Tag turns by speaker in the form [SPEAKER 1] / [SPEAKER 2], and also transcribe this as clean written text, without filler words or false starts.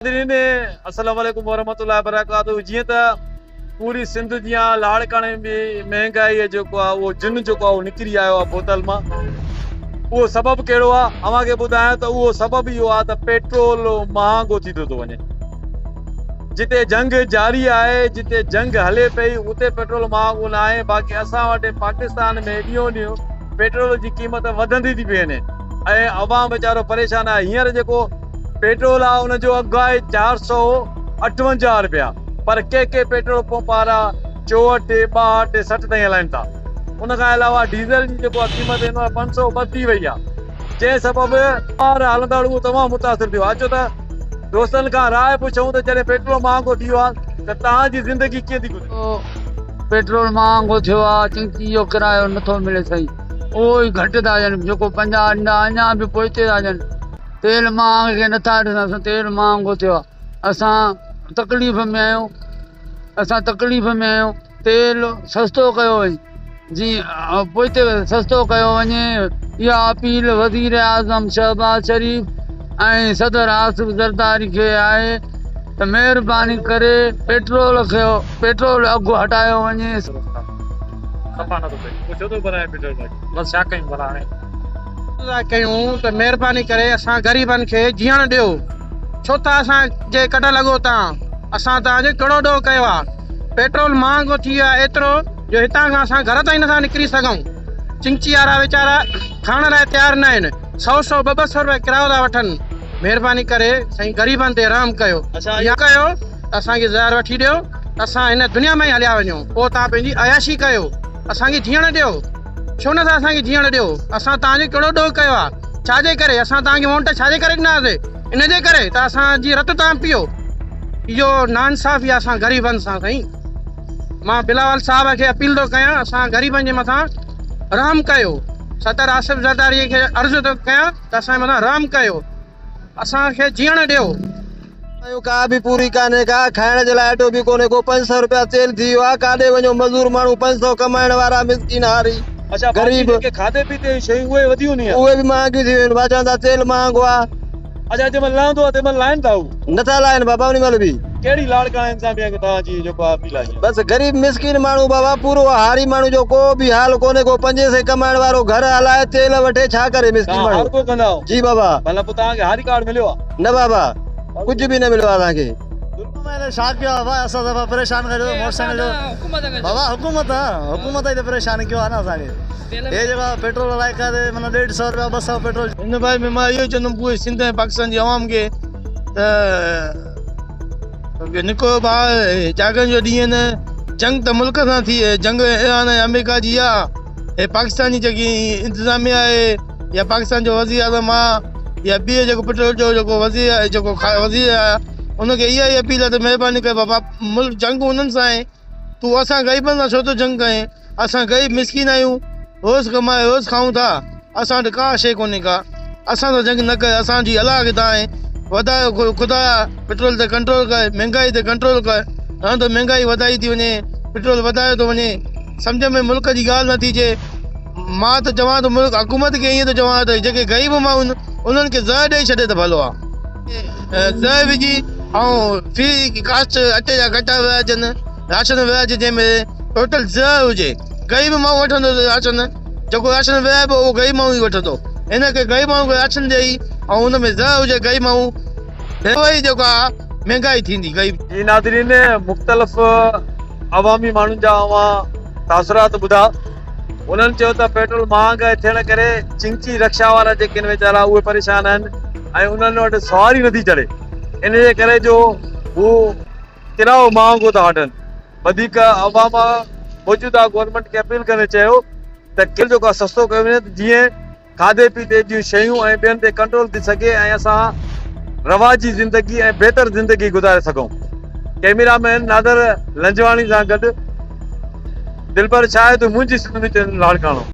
[SPEAKER 1] ناظرين السلام عليڪم ورحمة الله وبرڪاته جيئن ته پوري سنڌ جيان لاڙڪاڻي ۾ به مهنگائي جيڪو آهي اهو جن جيڪو آهي اهو نڪري آيو آهي بوتل مان اهو سبب ڪهڙو آهي اوهان کي ٻڌايان ته اهو سبب اهو آهي ته پيٽرول مهانگو ٿيندو ٿو وڃي جتي جنگ جاري آهي جتي جنگ هلي پئي اتي پيٽرول مهانگو نه آهي باقي اسان وٽ پاڪستان ۾ ڏينهون ڏينهن پيٽرول جي قيمت وڌندي ٿي پئي وڃي ۽ عوام ويچارو پريشان آهي هينئر جيڪو پيٽرول آ ان جو اگهه آهي 458 رپيا پر ڪي ڪي پيٽرول پمپ وارا 64، 62، 60 تائين هلائين ٿا. ان کان علاوه ڊيزل جي جيڪو قيمت هن وقت 502 ٿي وئي آ جنهن سبب ڪار هلندڙ اهو تمام متاثر ٿيو آ. اچو ته دوستن کان راء پڇون ته جڏهن پيٽرول مهانگو ٿي ويو آ ته توهان جي زندگي ڪيئن ٿي گذري؟
[SPEAKER 2] پيٽرول مهانگو ٿيو آ چنگچي جو ڪرايو نٿو ملي سائين اهو ئي گهٽ ٿا ڏين جيڪو 50 ڏيندا اڃا به پوئتي ٿا ڏين. تيل مهانگ کي نٿا ڏسن اسان تيل مهانگو ٿيو آهي اسان تڪليف ۾ آهيون اسان تڪليف ۾ آهيون تيل سستو ڪيو وڃي جي پوئتي سستو ڪيو وڃي اها اپيل وزير اعظم شهباز شريف ۽ صدر آصف زرداري کي آهي ته مهرباني ڪري پيٽرول کي پيٽرول اگهه هٽايو وڃي.
[SPEAKER 1] صفا نٿو پئي پوء ڇو ٿو ڀرائين پيٽرول باقي.
[SPEAKER 3] بس ڇا ڪيون ڀلا هاڻي.
[SPEAKER 4] ٿا ڪيون ته مهرباني ڪري اسان غريبن کي جيئڻ ڏيو ڇو ٿا اسان جي ڪڍ لڳو تان اسان توهان جو ڪهڙو ڏوهه ڪيو آ پيٽرول مهانگو ٿي ويو آ ايترو جو هتان کان اسان گهر تائين نٿا نڪري سگهون چنگچي وارا ويچارا کڻڻ لاء تيار نه آهن سئو سئو ٻه ٻه سئو روپيا ڪرايو ٿا وٺن مهرباني ڪري سائين غريبن تي رحم ڪيو يا ڪيو ته اسان کي زهر وٺي ڏيو ته اسان هن دنيا مان ئي هليا وڃون پوء توهان پنهنجي عياشي ڪيو اسان کي جيئڻ ڏيو. ڇو نه ٿا اسان کي جيئڻ ڏيو؟ اسان توهان جو ڪهڙو ڏوهه ڪيو آهي؟ ڇا جي ڪري؟ اسان توهان کي وونٽ ڇا جي ڪري ڏناسي؟ ان جي ڪري ته اسان جي رت توهان پيئو. اهو ناانصافي آهي اسان غريبن سان سائين. مان بلاول صاحب کي اپيل ٿو ڪيان اسان غريبن جي مٿان رحم ڪيو. صدر آصف زرداري کي عرض ٿو ڪيان ته اسان جي مٿان رحم ڪيو. اسان کي جيئڻ ڏيو.
[SPEAKER 5] آيون ڪا به پوري ڪانهي ڪا کائڻ جي لاء اٽو به ڪونهي ڪو 500 روپيا تيل ٿي ويو آ ڪاڏي وڃو مزور ماڻهو 500 ڪمائڻ وارا مسڪين هاري
[SPEAKER 1] اڇا باقي
[SPEAKER 5] غريب
[SPEAKER 1] جيڪي کاڌي پيتي جون شيون اهي وڌيون ني
[SPEAKER 5] اهي به مهانگيون ٿي ويون آهن چون ٿا تيل مهانگو آ.
[SPEAKER 1] اڇا جنهن مهل لهندو آ تنهن مهل لاهين ٿا هو.
[SPEAKER 5] نٿا لاهين بابا انهي مهل به.
[SPEAKER 1] ڪهڙي لاڙڪاڻي انتظاميا کي توهان جي جيڪو آ اپيل آهي.
[SPEAKER 5] بس غريب مسڪين ماڻهو بابا پورو آ هاري ماڻهو جو ڪو به حال ڪونهي ڪو پنجين سئين ڪمائڻ وارو گهر هلائي تيل وٺي ڇا ڪري مسڪين
[SPEAKER 1] توهان
[SPEAKER 5] ماڻهو.
[SPEAKER 1] هارپو ڪندا آهيو.
[SPEAKER 5] جي بابا.
[SPEAKER 1] ڀلا پوء توهان کي هاري ڪارڊ مليو آ.
[SPEAKER 5] نه بابا ڪجهه به نه مليو آ اسان کي.
[SPEAKER 6] ڇا ڪيو آ ڀاء اسان صفا پريشان ڪري ڇڏيو موٽر سائيڪل جو بابا حڪومت حڪومت ئي ته پريشان ڪيو آ نه اسان کي هي جيڪو پيٽرول الائي ڪاٿي معنيٰ ڏيڍ سئو روپيا ٻه سئو پيٽرول.
[SPEAKER 4] هن باري ۾ مان اهو ئي چوندم پوري سنڌ ۽ پاڪستان جي عوام کي ته نڪو ڀاء جاڳڻ جو ڏينهن نه جنگ ته ملڪ سان ٿي جنگ ايران ۽ آمريڪا جي آ هي پاڪستان جي جيڪي انتظاميا آهي يا پاڪستان جو وزير اعظم آ يا ٻيو جيڪو پيٽرول جو جيڪو وزير آهي جيڪو وزير آ ان کي اها ئي اپيل آ ته مهرباني ڪري بابا ملڪ جنگ انهن سان آهي تون اسان غريبن سان ڇو ٿو جنگ ڪرين اسان غريب مسڪين آهيون روز ڪمائي روز کائون ٿا اسان وٽ ڪا شيء ڪونهي ڪا اسان سان جنگ نه ڪر اسان جي الله کي دانهن وڌايو خدا پيٽرول تي ڪنٽرول ڪر مهنگائي تي ڪنٽرول ڪر نه ته مهنگائي وڌائي ٿي وڃي پيٽرول وڌايو ٿو وڃي سمجهه ۾ ملڪ جي ڳالهه نٿي اچي مان ته چوان ٿو ملڪ حڪومت کي ائين ٿو چوان ته جيڪي غريب ماڻهو آهن انهن کي زهر ڏئي ڇڏي ته ڀلو آهي زهر وجهي ۽ في ڪاسٽ اٽي جا ڪٽا ورهائجن راشن ورهائجي جنهن ۾ ٽوٽل زهر هجي غريب ماڻهو وٺندو راشن جيڪو راشن ورهائبو اهو غريب ماڻهو ئي وٺندو ان ڪري غريب ماڻهو کي راشن ڏئي ۽ ان ۾ زهر هجي غريب ماڻهو اهو ئي جيڪو آهي مهنگائي ٿيندي غريب.
[SPEAKER 1] جي ناظرين مختلف عوامي ماڻهن جا اوهان تاثرات ٻڌا انهن چيو ته پيٽرول مهانگائي ٿيڻ ڪري چنگچي رڪشا وارا جيڪي آهن ويچارا اهي پريشان آهن ۽ انهن وٽ سواري نٿي چڙهي ان جي ڪري جو هو ڪرايو مهانگو ٿا وٺن وڌيڪ عوام موجوده گورنمينٽ کي اپيل ڪندي چيو ته تيل جيڪو آهي سستو ڪيو وڃي ته جيئن کاڌي پيتي جون شيون ۽ ٻين تي ڪنٽرول ٿي سگهي ۽ اسان رواجي زندگي ۽ بهتر زندگي گذاري سگهون. ڪئميرا مين نادر لنجواڻي سان گڏ دلبر شاهد منهنجي سنڌ ۾ چينل لاڙڪاڻو.